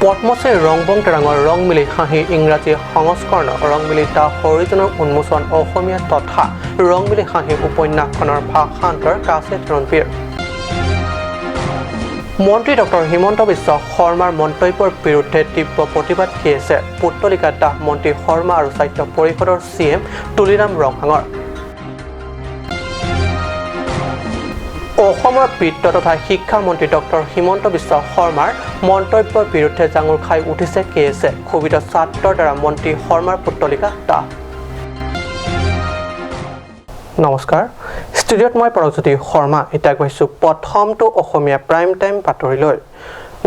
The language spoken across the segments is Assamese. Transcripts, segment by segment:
পদ্মশ্ৰী ৰংবং তেৰাঙৰ ৰংমিলি হাঁহি ইংৰাজী সংস্কৰণৰ ৰংমিলি দা হৰিজনৰ উন্মোচন। অসমীয়া তথা ৰংমিলি হাঁহি উপন্যাসখনৰ ভাষান্তৰ কাছে ৰণবীৰ। মন্ত্ৰী ডক্টৰ হিমন্ত বিশ্ব শৰ্মাৰ মন্তব্যৰ বিৰুদ্ধে তীব্ৰ প্ৰতিবাদ কৰিছে পুত্তলিকা দাহ মন্ত্ৰী শৰ্মা আৰু স্বাস্থ্য পৰিষদৰ চি এম তুলিৰাম ৰংহাঙৰ। অসমৰ বিত্ত তথা শিক্ষা মন্ত্ৰী ডক্টৰ হিমন্ত বিশ্ব শৰ্মাৰ মন্তব্যৰ বিৰুদ্ধে জাঙুৰ খাই উঠিছে কে এছ এ। ক্ষোভিত ছাত্ৰৰ দ্বাৰা মন্ত্ৰী শৰ্মাৰ পুত্তলিকা দাহ। নমস্কাৰ, ষ্টুডিঅ'ত মই পৰজ্যোতি শৰ্মা। এতিয়া গৈছোঁ প্ৰথমটো অসমীয়া প্ৰাইম টাইম বাতৰিলৈ।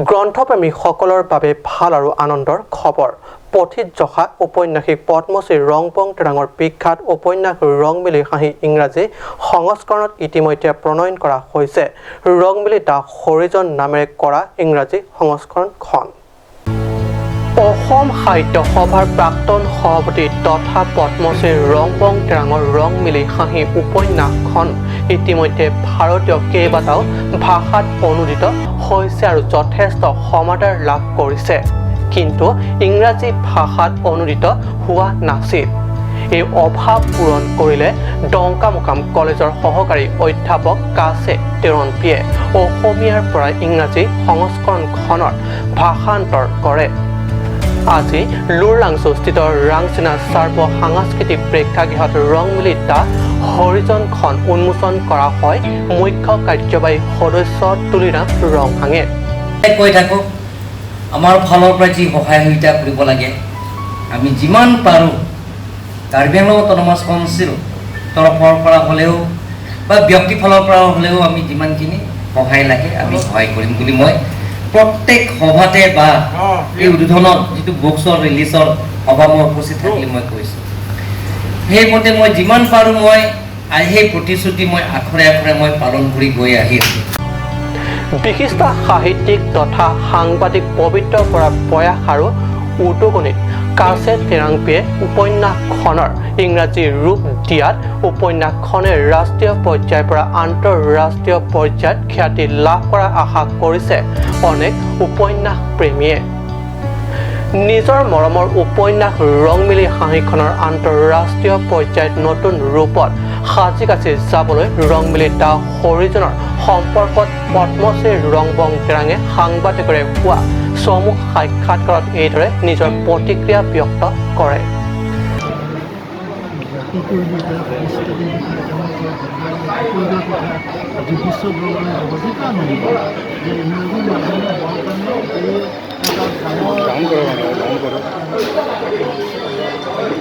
গ্ৰন্থপ্ৰেমীসকলৰ বাবে ভাল আৰু আনন্দৰ খবৰ। পথিত যশা ঔপন্যাসিক পদ্মশ্ৰী ৰংবং তেৰাঙৰ বিখ্যাত উপন্যাস ৰংমিলি হাঁহি ইংৰাজী সংস্কৰণত ইতিমধ্যে প্ৰণয়ন কৰা হৈছে। ৰংমিলি দা হৰিজন নামেৰে কৰা ইংৰাজী সংস্কৰণখন। অসম সাহিত্য সভাৰ প্ৰাক্তন সভাপতি তথা পদ্মশ্ৰী ৰংবং তেৰাঙৰ ৰংমিলি হাঁহি উপন্যাসখন ইতিমধ্যে ভাৰতীয় কেইবাটাও ভাষাত অনুদিত হৈছে আৰু যথেষ্ট সমাদৰ লাভ কৰিছে, কিন্তু ইংৰাজী ভাষাত অনুদিত হোৱা নাছিল। এই অভাৱ পূৰণ কৰিলে ডংকামোকাম কলেজৰ সহকাৰী অধ্যাপক কাছে তেৰণপিয়ে। অসমীয়াৰ পৰা ইংৰাজী সংস্কৰণখনৰ ভাষান্তৰ কৰে। আজি লুৰলাংচুস্থিত ৰাংচিনা চাৰ্ব সাংস্কৃতিক প্ৰেক্ষাগৃহত ৰংমিলি দা হৰিজনখন উন্মোচন কৰা হয়। মুখ্য কাৰ্যবাহী সদস্য তুলিৰাম ৰংহাঙে কৈ থাকোঁ, আমাৰ ফালৰ পৰা যি সহায় সুবিধা কৰিব লাগে, আমি যিমান পাৰোঁ, কাৰ্বি আংলং অট'নমাছ কাউন্সিল তৰফৰ পৰা হ'লেও বা ব্যক্তি ফালৰ পৰা হ'লেও আমি যিমানখিনি সহায় লাগে আমি সহায় কৰিম বুলি মই প্ৰত্যেক সভাতে বা এই উদ্বোধনত যিটো বুকছৰ ৰিলিজৰ সভা মই উপস্থিত থাকিলে মই কৈছোঁ। সেইমতে মই যিমান পাৰোঁ, মই সেই প্ৰতিশ্ৰুতি মই আখৰে আখৰে মই পালন কৰি গৈ আহি আছোঁ। বিশিষ্ট সাহিত্যিক তথা সাংবাদিক পবিত্ৰ বৰাৰ প্ৰয়াস আৰু উদগনিত কাছে তেৰাংপিয়ে উপন্যাসখনৰ ইংৰাজী ৰূপ দিয়াত উপন্যাসখনে ৰাষ্ট্ৰীয় পৰ্যায়ৰ পৰা আন্তঃৰাষ্ট্ৰীয় পৰ্যায়ত খ্যাতি লাভ কৰাৰ আশা কৰিছে অনেক উপন্যাস প্ৰেমীয়ে। নিজৰ মৰমৰ উপন্যাস ৰংমিলি হাঁহিখনৰ আন্তঃৰাষ্ট্ৰীয় পৰ্যায়ত নতুন ৰূপত সাজি কাচি যাবলৈ ৰংমিলি দা হৰিজনৰ সম্পৰ্কত পদ্মশ্ৰী ৰংবং তেৰাঙে সাংবাদিকৰে হোৱা চমু সাক্ষাৎকাৰত এইদৰে নিজৰ প্ৰতিক্ৰিয়া ব্যক্ত কৰে। জাতিটোৰ বিষয়ে, সংস্কৃতিৰ বিষয়ে, তেওঁলোকৰ সকলোৰে কথা আজি বিশ্ব দৰবাৰত যাব। যিটো আনন্দ যে ইংৰাজী মাধ্যমত হোৱাৰ কাৰণে এই এটা ডাঙৰ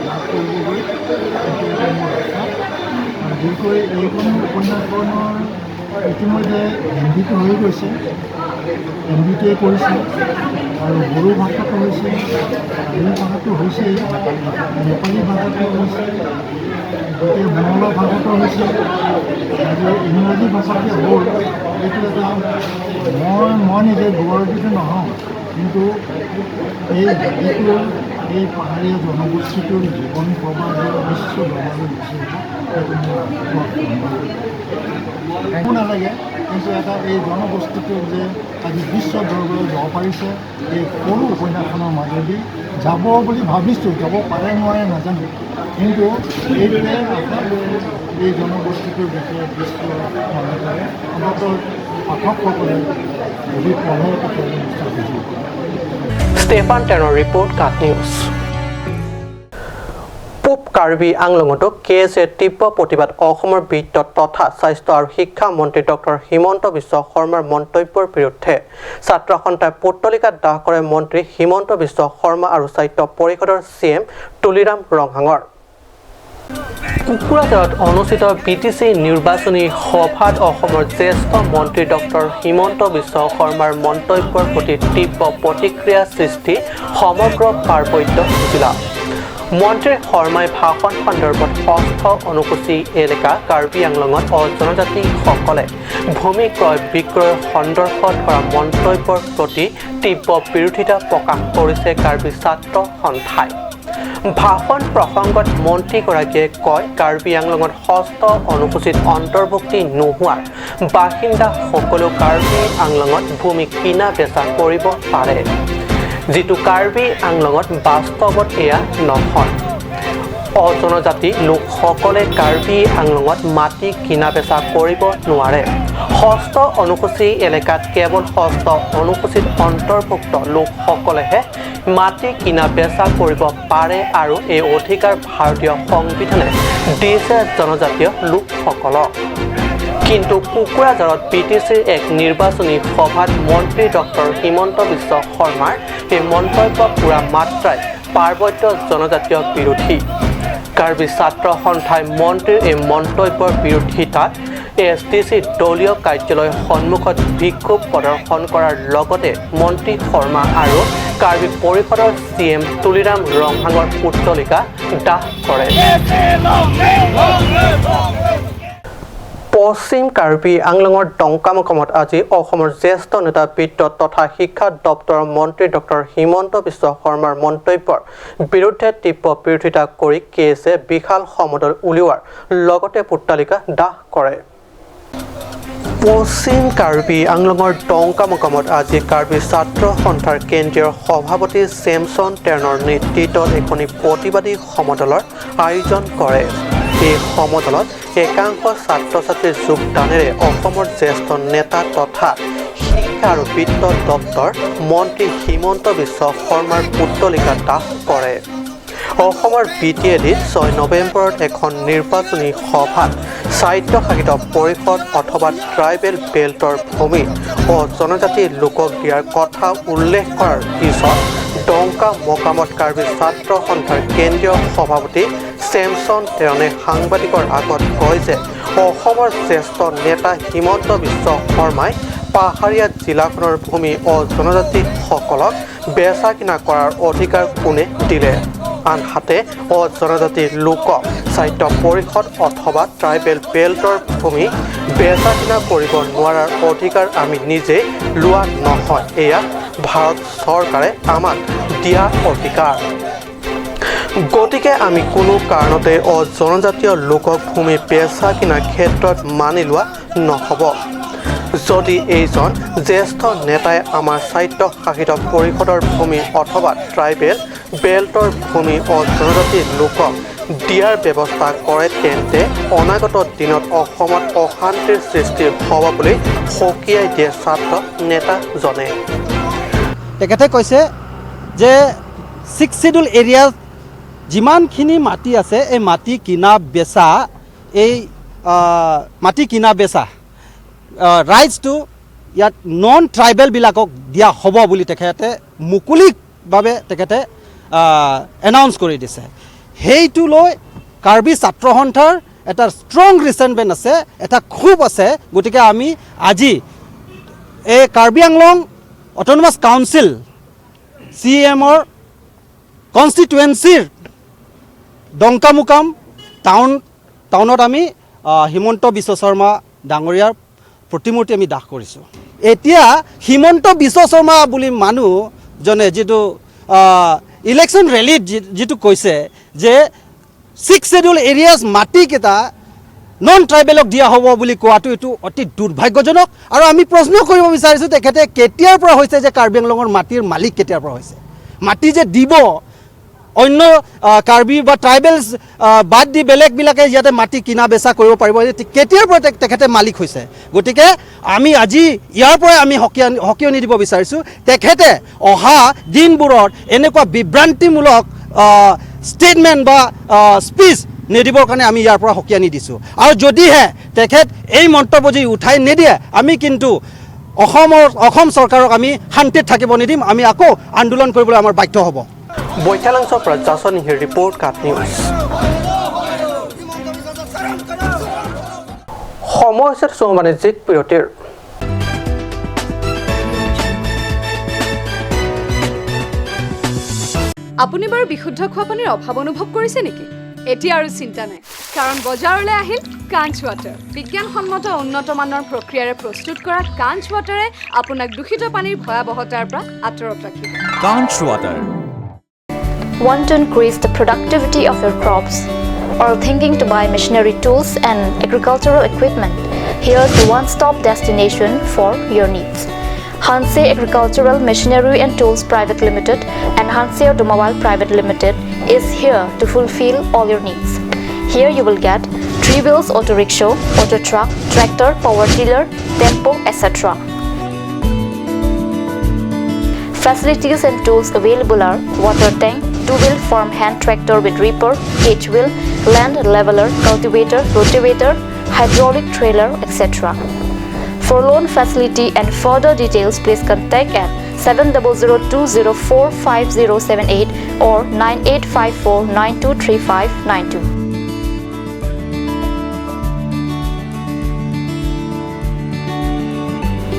লাভ কৰিবগৈ, সেইটো এটা মোৰ আশা। আৰু বিশেষকৈ এইখন উপন্যাসখনৰ ইতিমধ্যে হিন্দীটো হৈ গৈছে, এনবিটিয়ে কৰিছে আৰু বড়ো ভাষাটো হৈছে, কাৰ্বি ভাষাটো হৈছেই, নেপালী ভাষাটো হৈছে, গোটেই বঙলা ভাষাটো হৈছে আৰু ইংৰাজী ভাষাটো হ'ল। এইটো এটা মই নিজে গৌৰৱিত নহওঁ, কিন্তু এই জাতিটোৰ, এই পাহাৰীয়া জনগোষ্ঠীটোৰ জীৱন প্ৰবাহ যে বিশ্ব দৰবাৰলৈ গুচি আহিব, সেইটো মোৰ একো নালাগে। কিন্তু এটা এই জনগোষ্ঠীটোক যে আজি বিশ্ব দৰবাৰলৈ যাব পাৰিছে, এই সৰু উপন্যাসখনৰ মাজেদি যাব বুলি ভাবিছোঁ। যাব পাৰে নোৱাৰে নাজানো, কিন্তু এইটোৱে আশা যে এই জনগোষ্ঠীটোৰ বিষয়ে বিশ্ব মানুহে, অন্ততঃ পাঠকসকলে যদি পঢ়ে, তেতিয়াহ'লে নিশ্চয় বুজি পাব। ষ্টেফান টেনৰ ৰিপৰ্ট, কাট নিউজ। পূব কাৰ্বি আংলঙতো কে এছ এৰ তীব্ৰ প্ৰতিবাদ। অসমৰ বিত্ত তথা স্বাস্থ্য আৰু শিক্ষা মন্ত্ৰী ডক্টৰ হিমন্ত বিশ্ব শৰ্মাৰ মন্তব্যৰ বিৰুদ্ধে ছাত্ৰ সন্থাই পুত্তলিকা দাহ কৰে মন্ত্ৰী হিমন্ত বিশ্ব শৰ্মা আৰু স্বাস্থ্য পৰিষদৰ চি এম তুলিৰাম ৰংহাঙৰ। কোকৰাঝাৰত অনুষ্ঠিত বিটিচি নিৰ্বাচনী সভাত অসমৰ জ্যেষ্ঠ মন্ত্ৰী ডক্টৰ হিমন্ত বিশ্ব শৰ্মাৰ মন্তব্যৰ প্ৰতি তীব্ৰ প্ৰতিক্ৰিয়া সৃষ্টি সমগ্ৰ পাৰ্বত্য জিলা। মন্ত্ৰী শৰ্মাই ভাষণ সন্দৰ্ভত ষষ্ঠ অনুসূচী এলেকা কাৰ্বি আংলঙত অজনজাতিসকলে ভূমি ক্ৰয় বিক্ৰয়ৰ সন্দৰ্ভত কৰা মন্তব্যৰ প্ৰতি তীব্ৰ বিৰোধিতা প্ৰকাশ কৰিছে কাৰ্বি ছাত্ৰ সন্থাই। ভাষণ প্ৰসংগত মন্ত্ৰীগৰাকীয়ে কয়, কাৰ্বি আংলঙত ষষ্ঠ অনুসূচীত অন্তৰ্ভুক্তি নোহোৱাৰ বাসিন্দাসকলেও কাৰ্বি আংলঙত ভূমি কিনা বেচা কৰিব পাৰে। যিটো কাৰ্বি আংলঙত বাস্তৱত এয়া নহয়। অজনজাতি লোকসকলে কাৰ্বি আংলঙত মাটি কিনা বেচা কৰিব নোৱাৰে। ষষ্ঠ অনুসূচী এলেকাত কেৱল ষষ্ঠ অনুসূচীত অন্তৰ্ভুক্ত লোকসকলেহে মাটি কিনা বেচা কৰিব পাৰে আৰু এই অধিকাৰ ভাৰতীয় সংবিধানে দিছে জনজাতীয় লোকসকলক। কিন্তু কোকৰাঝাৰত বি টি চিৰ এক নিৰ্বাচনী সভাত মন্ত্ৰী ডক্টৰ হিমন্ত বিশ্ব শৰ্মাৰ এই মন্তব্য পূৰা মাত্ৰাই পাৰ্বত্য জনজাতীয় বিৰোধী। কাৰ্বি ছাত্ৰ সন্থাই মন্ত্ৰীৰ এই মন্তব্যৰ বিৰোধিতাত এছ টি চি দলীয় কাৰ্যালয়ৰ সন্মুখত বিক্ষোভ প্ৰদৰ্শন কৰাৰ লগতে মন্ত্ৰী শৰ্মা আৰু কাৰ্বি পৰিষদৰ চি এম তুলিৰাম ৰংহাঙৰ পুত্তলিকা দাহ কৰে। পশ্চিম কাৰ্বি আংলঙৰ ডংকামুকামত আজি অসমৰ জ্যেষ্ঠ নেতা বিত্ত তথা শিক্ষা দপ্তৰৰ মন্ত্ৰী ডক্টৰ হিমন্ত বিশ্ব শৰ্মাৰ মন্তব্যৰ বিৰুদ্ধে তীব্ৰ বিৰোধিতা কৰি কেছে বিশাল সমদল উলিওৱাৰ লগতে পুত্তলিকা দাহ কৰে। পশ্চিম কাৰ্বি আংলঙৰ ডংকামুকামত আজি কাৰ্বি ছাত্ৰ সন্থাৰ কেন্দ্ৰীয় সভাপতি চেমছন টেৰণৰ নেতৃত্বত এখনি প্ৰতিবাদী সমদলৰ আয়োজন কৰে। এই সমদলত একাংশ ছাত্ৰ ছাত্ৰীৰ যোগদানেৰে অসমৰ জ্যেষ্ঠ নেতা তথা শিক্ষা আৰু বিত্ত দপ্তৰ মন্ত্ৰী হিমন্ত বিশ্ব শৰ্মাৰ পুত্তলিকা দাহ কৰে। অসমৰ বি টি এ ডিত 6 নৱেম্বৰত এখন নিৰ্বাচনী সভাত স্বায়ত্তশাসিত পৰিষদ অথবা ট্ৰাইবেল বেল্টৰ ভূমি জনজাতি লোকক দিয়াৰ কথা উল্লেখ কৰাৰ পিছত ডংকা মকামত কাৰ্বি ছাত্ৰ সন্থাৰ কেন্দ্ৰীয় সভাপতি চেমছন টেৰণে সাংবাদিকৰ আগত কয় যে অসমৰ জ্যেষ্ঠ নেতা হিমন্ত বিশ্ব শৰ্মাই পাহাৰীয়া জিলাখনৰ ভূমি অজনজাতিসকলক বেচা কিনা কৰাৰ অধিকাৰ কোনে দিলে? আনহাতে অজনজাতি লোকক স্বায়ত্ত পৰিষদ অথবা ট্ৰাইবেল বেল্টৰ ভূমি বেচা কিনা কৰিব নোৱাৰাৰ অধিকাৰ আমি নিজে লোৱা নহয়, এয়া ভাৰত চৰকাৰে আমাক দিয়া অধিকাৰ। গতিকে আমি কোনো কাৰণতে অজনজাতীয় লোকক ভূমি বেচা কিনাৰ ক্ষেত্ৰত মানি লোৱা নহ'ব। যদি এইজন জ্যেষ্ঠ নেতাই আমাৰ স্বায়ত্তশাসিত পৰিষদৰ ভূমি অথবা ট্ৰাইবেল বেল্টৰ ভূমি অজনজাতি লোকক দিয়াৰ ব্যৱস্থা কৰে, তেন্তে অনাগত দিনত অসমত অশান্তিৰ সৃষ্টি হ'ব বুলি সকীয়াই দিয়ে ছাত্ৰ নেতাজনে। তেখেতে কৈছে যে ছিক্স চিডিউল এৰিয়াত যিমানখিনি মাটি আছে, এই মাটি কিনা বেচা, এই মাটি কিনা বেচা ৰাইটছটো ইয়াত নন ট্ৰাইবেলবিলাকক দিয়া হ'ব বুলি তেখেতে মুকলিভাৱে তেখেতে এনাউন্স কৰি দিছে। সেইটো লৈ কাৰ্বি ছাত্ৰ সন্থাৰ এটা ষ্ট্ৰং ৰিচেণ্টমেণ্ট আছে, এটা ক্ষোভ আছে। গতিকে আমি আজি এই Karbi Anglong autonomous council C এমৰ কনষ্টিটুৱেঞ্চিৰ ডংকামুকাম টাউনত আমি হিমন্ত বিশ্ব শৰ্মা ডাঙৰীয়াৰ প্ৰতিমূৰ্তি আমি দাহ কৰিছোঁ। এতিয়া হিমন্ত বিশ্ব শৰ্মা বুলি মানুহজনে যিটো ইলেকশ্যন ৰেলীত যিটো কৈছে যে ছিক্স শ্বেডিউল এৰিয়াছ মাটিকেইটা নন ট্ৰাইবেলক দিয়া হ'ব বুলি কোৱাটো এইটো অতি দুৰ্ভাগ্যজনক। আৰু আমি প্ৰশ্ন কৰিব বিচাৰিছোঁ, তেখেতে কেতিয়াৰ পৰা হৈছে যে কাৰ্বি আংলঙৰ মাটিৰ মালিক কেতিয়াৰ পৰা হৈছে? মাটি যে দিব অন্য কাৰ্বি বা ট্ৰাইবেলছ বাদ দি বেলেগবিলাকে ইয়াতে মাটি কিনা বেচা কৰিব পাৰিব, কেতিয়াৰ পৰা তেখেতে মালিক হৈছে? গতিকে আমি আজি ইয়াৰ পৰাই আমি সকিয়নি দিব বিচাৰিছোঁ, তেখেতে অহা দিনবোৰত এনেকুৱা বিভ্ৰান্তিমূলক ষ্টেটমেণ্ট বা স্পীচ নিদিবৰ কাৰণে আমি ইয়াৰ পৰা সকিয়নি দিছোঁ। আৰু যদিহে তেখেত এই মন্তব্য যদি উঠাই নিদিয়ে, আমি কিন্তু অসম চৰকাৰক আমি শান্তিত থাকিব নিদিম, আমি আকৌ আন্দোলন কৰিবলৈ আমাৰ বাধ্য হ'ব। বৈঠালাংছৰ পৰা জাছন নিহিৰ ৰিপৰ্ট, কাট নিউজ। সময় হৈছে চৌ বাণিজ্যিক বিৰতিৰ। আপুনি বাৰু বিশুদ্ধ খোৱা পানীৰ অভাৱ অনুভৱ কৰিছে নেকি? এতিয়া আৰু চিন্তা নাই, কাৰণ বজাৰলৈ আহিল কাঞ্চ ৱাটাৰ। বিজ্ঞানসন্মত উন্নত মানৰ প্ৰক্ৰিয়াৰে প্ৰস্তুত কৰা কাঞ্চ ৱাটাৰে আপোনাক দূষিত পানীৰ ভয়াৱহতাৰ পৰা আঁতৰত ৰাখিব। Kanch water. Want to increase the productivity of your crops or thinking to buy machinery tools and agricultural equipment? Here's the one-stop destination for your needs. Hanse Agricultural Machinery and Tools Private Limited and Hanse Automobile Private Limited is here to fulfill all your needs. Here you will get three wheels auto rickshaw, auto truck, tractor, power tiller, tempo, etc. Facilities and tools available are water tank, two-wheel farm hand tractor with reaper, H-wheel, land leveler, cultivator, rotavator, hydraulic trailer, etc. For loan facility and further details, please contact at 7002045078 or 9854923592.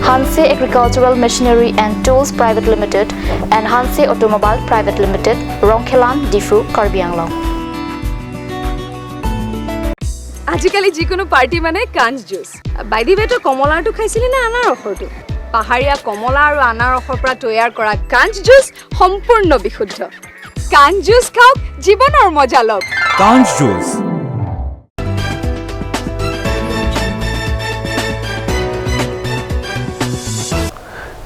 Hanse Agricultural Machinery and Tools Private Limited and Hanse Automobile Private Limited, Rongkhelan, Diphu, Karbi Anglong. আজিকালি যিকোনো পাৰ্টি মানে কাঞ্চ জুচ। বাই the ৱে, তই কমলাৰটো খাইছিলি নে আনাৰসৰটো? পাহাৰীয়া কমলা আৰু আনাৰসৰ পৰা তৈয়াৰ কৰা কাঞ্চ জুচ সম্পূৰ্ণ বিশুদ্ধ। কাঞ্চ জুচ খাওক, জীৱনৰ মজা লওক। কাঞ্চ জুচ।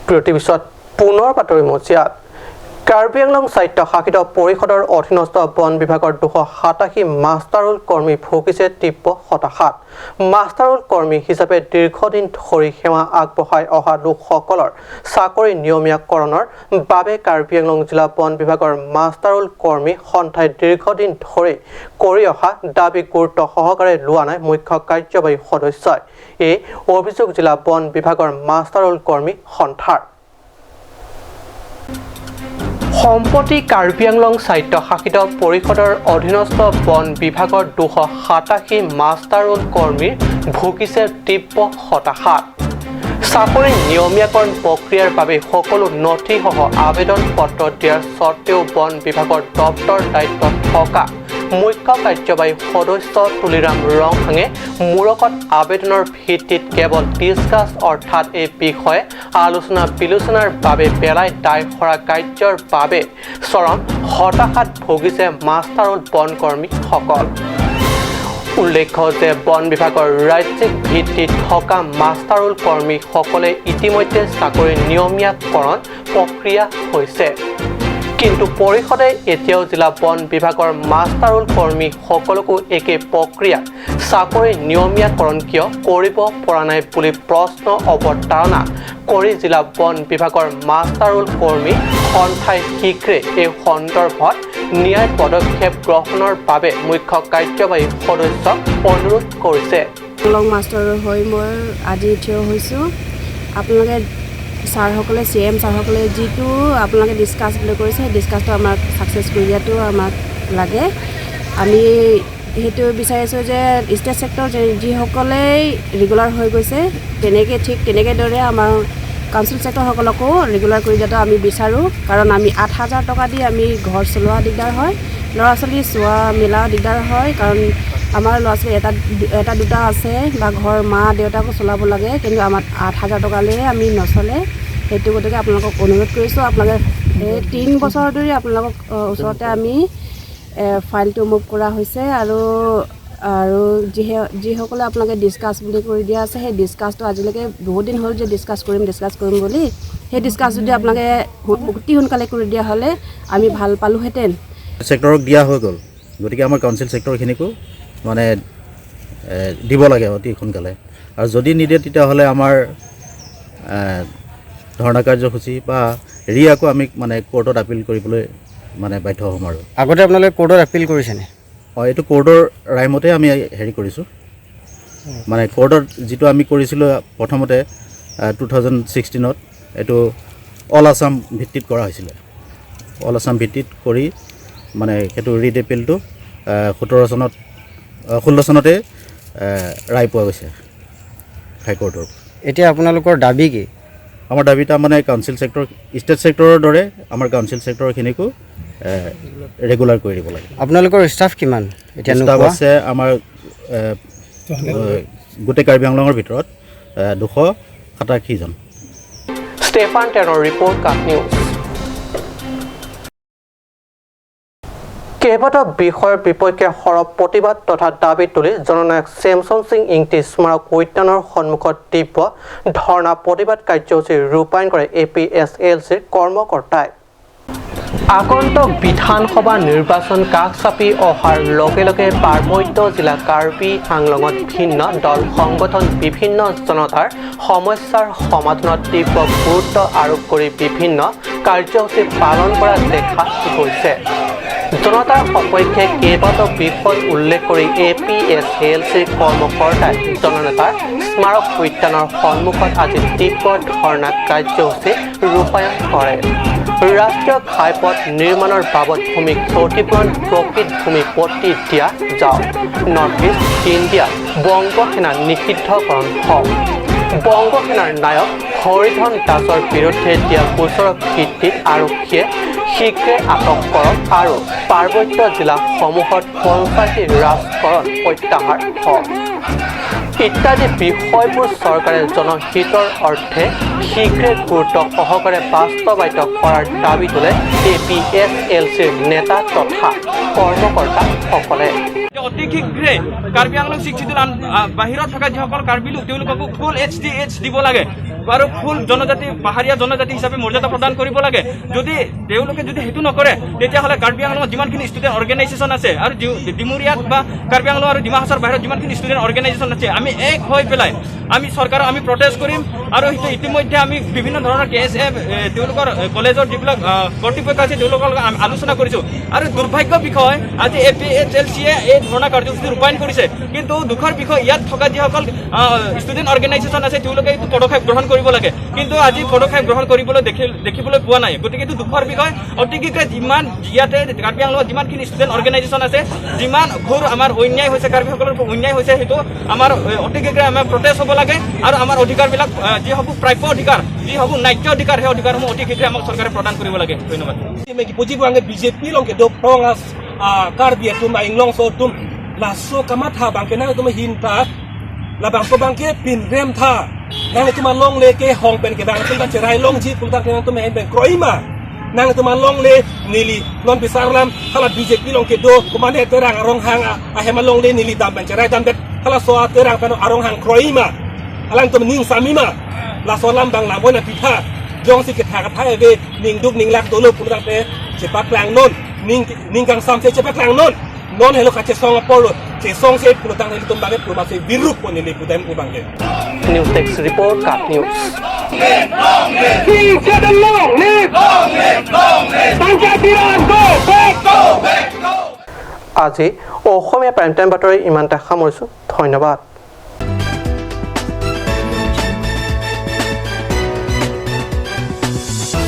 বিৰতিৰ পিছত পুনৰ বাতৰি মজিয়াত। কাৰ্বি আংলং স্বায়ত্তশাসিত পৰিষদৰ অধীনস্থ বন বিভাগৰ 287 মাষ্টাৰৰোল কৰ্মী ভুগিছে তীব্ৰ হতাশাত। মাষ্টাৰৰোল কৰ্মী হিচাপে দীৰ্ঘদিন ধৰি সেৱা আগবঢ়াই অহা লোকসকলৰ চাকৰি নিয়মীয়াকৰণৰ বাবে কাৰ্বি আংলং জিলা বন বিভাগৰ মাষ্টাৰৰোল কৰ্মী সন্থাই দীৰ্ঘদিন ধৰি কৰি অহা দাবী গুৰুত্ব সহকাৰে লোৱা নাই মুখ্য কাৰ্যবাহী সদস্যই। এই অভিযোগ জিলা বন বিভাগৰ মাষ্টাৰৰোল কৰ্মী সন্থাৰ। সম্প্ৰতি কাৰ্বি আংলং স্বায়ত্তশাসিত পৰিষদৰ অধীনস্থ বন বিভাগৰ 287 মাষ্টাৰৰোল কৰ্মীৰ ভুগিছে তীব্ৰ হতাশাত। চাকৰি নিয়মীয়াকৰণ প্ৰক্ৰিয়াৰ বাবে সকলো নথিসহ আবেদন পত্ৰ দিয়াৰ স্বত্তেও বন বিভাগৰ দপ্তৰ দায়িত্বত থকা মুখ্য কাৰ্যবাহী সদস্য তুলিৰাম ৰংহাঙে মূৰকত আবেদনৰ ভিত্তিত কেৱল ডিছকাছ অৰ্থাৎ এই বিষয়ে আলোচনা বিলোচনাৰ বাবে পেলাই দায় সৰা কাৰ্যৰ বাবে চৰম হতাশাত ভুগিছে মাষ্টাৰৰোল বনকৰ্মীসকল। উল্লেখ্য যে বন বিভাগৰ ৰাজ্যিক ভিত্তিত থকা মাষ্টাৰৰোল কৰ্মীসকলে ইতিমধ্যে চাকৰি নিয়মীয়াকৰণ প্ৰক্ৰিয়া হৈছে, কিন্তু পৰিষদে এতিয়াও জিলা বন বিভাগৰ মাষ্টাৰৰোল কৰ্মীসকলকো একে প্ৰক্ৰিয়াত চাকৰি নিয়মীয়াকৰণ কিয় কৰিব পৰা নাই বুলি প্ৰশ্ন অৱতাৰণা কৰি জিলা বন বিভাগৰ মাষ্টাৰৰোল কৰ্মী সন্থাই শীঘ্ৰে এই সন্দৰ্ভত ন্যায় পদক্ষেপ গ্ৰহণৰ বাবে মুখ্য কাৰ্যবাহী সদস্যক অনুৰোধ কৰিছে। লং মাষ্টৰৰ হৈ মই আজি থিয় হৈছোঁ। আপোনালোকে ছাৰসকলে, চি এম ছাৰসকলে যিটো আপোনালোকে ডিছকাছ বুলি কৰিছে, সেই ডিছকাছটো আমাক ছাকচেছ কৰি দিয়াটো আমাক লাগে। আমি সেইটো বিচাৰিছোঁ যে ষ্টেট ছেক্টৰ যিসকলেই ৰেগুলাৰ হৈ গৈছে, তেনেকৈ ঠিক তেনেকৈ দৰে আমাৰ কাউন্সিল ছেক্টৰসকলকো ৰেগুলাৰ কৰি দিয়াটো আমি বিচাৰোঁ। কাৰণ আমি 8000 টকা দি আমি ঘৰ চলোৱা দিগদাৰ হয়, ল'ৰা ছোৱালী চোৱা মেলা দিগদাৰ হয়। কাৰণ আমাৰ ল'ৰা ছোৱালী এটা এটা দুটা আছে বা ঘৰ মা দেউতাকো চলাব লাগে, কিন্তু আমাৰ 8000 টকালৈয়ে আমি নচলে। সেইটো গতিকে আপোনালোকক অনুৰোধ কৰিছোঁ, আপোনালোকে এই 3 বছৰ ধৰি আপোনালোকক ওচৰতে আমি ফাইলটো মুভ কৰা হৈছে আৰু আৰু যিসকলে আপোনালোকে ডিছকাছ বুলি কৰি দিয়া আছে, সেই ডিছকাছটো আজিলৈকে বহুত দিন হ'ল যে ডিছকাছ কৰিম ডিছকাছ কৰিম বুলি, সেই ডিছকাছ যদি আপোনালোকে অতি সোনকালে কৰি দিয়া হ'লে আমি ভাল পালোহেঁতেন। ছেক্টৰক দিয়া হৈ গ'ল, গতিকে আমাৰ কাউন্সিল ছেক্টৰখিনিকো মানে দিব লাগে অতি সোনকালে। আৰু যদি নিদিয়ে তেতিয়াহ'লে আমাৰ ধৰ্ণা কাৰ্যসূচী বা ৰিয়াকো আমি মানে কোৰ্টত আপিল কৰিবলৈ মানে বাধ্য হ'ম। আৰু আগতে আপোনালোকে কোৰ্টত আপিল কৰিছেনে? অঁ, এইটো কোৰ্টৰ ৰায়মতে আমি হেৰি কৰিছোঁ। মানে কোৰ্টত যিটো আমি কৰিছিলোঁ প্ৰথমতে 2016ত, এইটো অল আছাম ভিত্তিত কৰা হৈছিলে। অল আছাম ভিত্তিত কৰি মানে সেইটো ৰিট এপিলটো 17 চনত, 16 চনতে ৰায় পোৱা গৈছে হাইকোৰ্টৰ। এতিয়া আপোনালোকৰ দাবী কি? আমাৰ দাবী তাৰমানে কাউন্সিল ছেক্টৰ, ষ্টেট ছেক্টৰৰ দৰে আমাৰ কাউন্সিল ছেক্টৰখিনিকো ৰেগুলাৰ কৰি দিব লাগে। আপোনালোকৰ ষ্টাফ কিমান এতিয়া? ষ্টাফ নোপোৱা? আছে আমাৰ গোটেই কাৰ্বি আংলঙৰ ভিতৰত 287জন। ষ্টেফান টেনৰ ৰিপৰ্ট, কাট নিউজ। কেইবাটাও বিষয়ৰ বিপক্ষে সৰব প্ৰতিবাদ তথা দাবী তুলি জননায়ক চেমছন সিং ইংতি স্মাৰক উদ্যানৰ সন্মুখত তীব্ৰ ধৰ্ণা প্ৰতিবাদ কাৰ্যসূচী ৰূপায়ণ কৰে এ পি এছ এল চিৰ কৰ্মকৰ্তাই। আগন্তুক বিধানসভা নিৰ্বাচন কাষ চাপি অহাৰ লগে লগে পাৰ্বত্য জিলা কাৰ্বি আংলঙত ভিন্ন দল সংগঠন, বিভিন্ন জনতাৰ সমস্যাৰ সমাধানত তীব্ৰ গুৰুত্ব আৰোপ কৰি বিভিন্ন কাৰ্যসূচী পালন কৰা দেখা গৈছে। জনতাৰ সপক্ষে কেইবাটাও বিষয় উল্লেখ কৰি এ পি এছ এল চিৰ কৰ্মকৰ্তাই জননেতাৰ স্মাৰক উদ্যানৰ সন্মুখত আজি তীব্ৰ ধৰ্ণা কাৰ্যসূচী ৰূপায়ণ কৰে। ৰাষ্ট্ৰীয় ঘাইপথ নিৰ্মাণৰ বাবদ ভূমি ক্ষতিপূৰণ প্ৰকৃত ভূমি পট্টি দিয়া যাওক, নৰ্থ ইষ্ট ইণ্ডিয়া বংগ সেনা নিষিদ্ধকৰণ হওক, বংগ সেনাৰ নায়ক হৰিধন দাসৰ বিৰুদ্ধে দিয়া গোচৰৰ ভিত্তিত আৰক্ষীয়ে শীঘ্ৰে আটক কৰক আৰু পাৰ্বত্য জিলাসমূহত পঞ্চায়তী ৰাজকৰণ প্ৰত্যাহাৰ হওক ইত্যাদি বিষয়বোৰ চৰকাৰে জনহিতৰ অৰ্থে শীঘ্ৰে গুৰুত্ব সহকাৰে বাস্তৱায়িত কৰাৰ দাবী তোলে এ পি এছ এল চিৰ নেতা তথা কৰ্মকৰ্তাসকলে। অতি শীঘ্ৰে কাৰ্বি আংলং ছিক্স চিডিউল বাহিৰত থকা যিসকল কাৰ্বি লোক, তেওঁলোককো ফুল এইচ টি এইচ দিব লাগে আৰু ফুল জনজাতি, পাহাৰীয়া জনজাতি হিচাপে মৰ্যাদা প্ৰদান কৰিব লাগে। যদি তেওঁলোকে যদি সেইটো নকৰে, তেতিয়াহ'লে কাৰ্বি আংলঙত যিমানখিনি ষ্টুডেণ্ট অৰ্গেনাইজেশ্যন আছে আৰু ডিমুৰীয়াত বা কাৰ্বি আংলং আৰু ডিমা হাছাওৰ বাহিৰত যিমানখিনি ষ্টুডেণ্ট অৰ্গেনাইজেশ্যন আছে, আমি এক হৈ পেলাই আমি চৰকাৰক আমি প্ৰটেষ্ট কৰিম। আৰু সেইটো ইতিমধ্যে আমি বিভিন্ন ধৰণৰ কে এছ এফ, তেওঁলোকৰ কলেজৰ যিবিলাক কৰ্তৃপক্ষ আছে, তেওঁলোকৰ লগত আমি আলোচনা কৰিছোঁ। আৰু দুৰ্ভাগ্য বিষয়, আজি এ পি এইচ এল চিয়ে এই ধৰ্ণা কাৰ্যসূচী ৰূপায়ণ কৰিছে, কিন্তু দুখৰ বিষয়, ইয়াত থকা যিসকল ষ্টুডেণ্ট অৰ্গেনাইজেশ্যন আছে, তেওঁলোকে এইটো পদক্ষেপ গ্ৰহণ কৰিব লাগে, কিন্তু আজি পদক্ষেপ গ্ৰহণ কৰিবলৈ দেখিবলৈ পোৱা নাই। গতিকে এইটো দুখৰ বিষয়। অতি শীঘ্ৰে যিমান ইয়াতে কাৰ্বি আংলঙত যিমানখিনি ষ্টুডেণ্ট অৰ্গেনাইজেশ্যন আছে, যিমান ঘোৰ আমাৰ অন্যায় হৈছে, কাৰ্বিসকলৰ ওপৰত অন্যায় হৈছে, সেইটো আমাৰ অতি শীঘ্ৰে আমাৰ প্ৰটেষ্ট হ'ব লাগে আৰু আমাৰ অধিকাৰবিলাক, যিসমূহ প্ৰাপ্য অধিকাৰ, যিসমূহ ন্যায্য অধিকাৰ, সেই অধিকাৰসমূহ অতি শীঘ্ৰে আমাক চৰকাৰে প্ৰদান কৰিব লাগে। ধন্যবাদ। Ki puji buang BJP long ke do prong as Karbi tum inglong so tum la so kamat ha bang ke nang tum hin ta la bang ko bang ke pin rem tha nang tum long le ke hong pen ke bang tum ta cherai long ji pul ta nang tum hen pen kroima nang tum long le nili lon pisar lam hala BJP long ke do kumane terang arong hang a hema long le nili dam pen cherai dam bet hala so terang pen arong hang kroima alang tum ning samima la so lam bang la bona pitha jong si ke tha ka thai ve ning duk ning lak dolo pul ta te chepa klang non ning ning kang sam se chepa klang non non hello ka che song apol che song se pul tang le tum ba ke pul ba se birup pon le pul dam pul bang ke। News desk report, cup news. আজি অসমীয়া প্ৰাইম টাইম বাতৰি ইমানতে সামৰিছোঁ। ধন্যবাদ।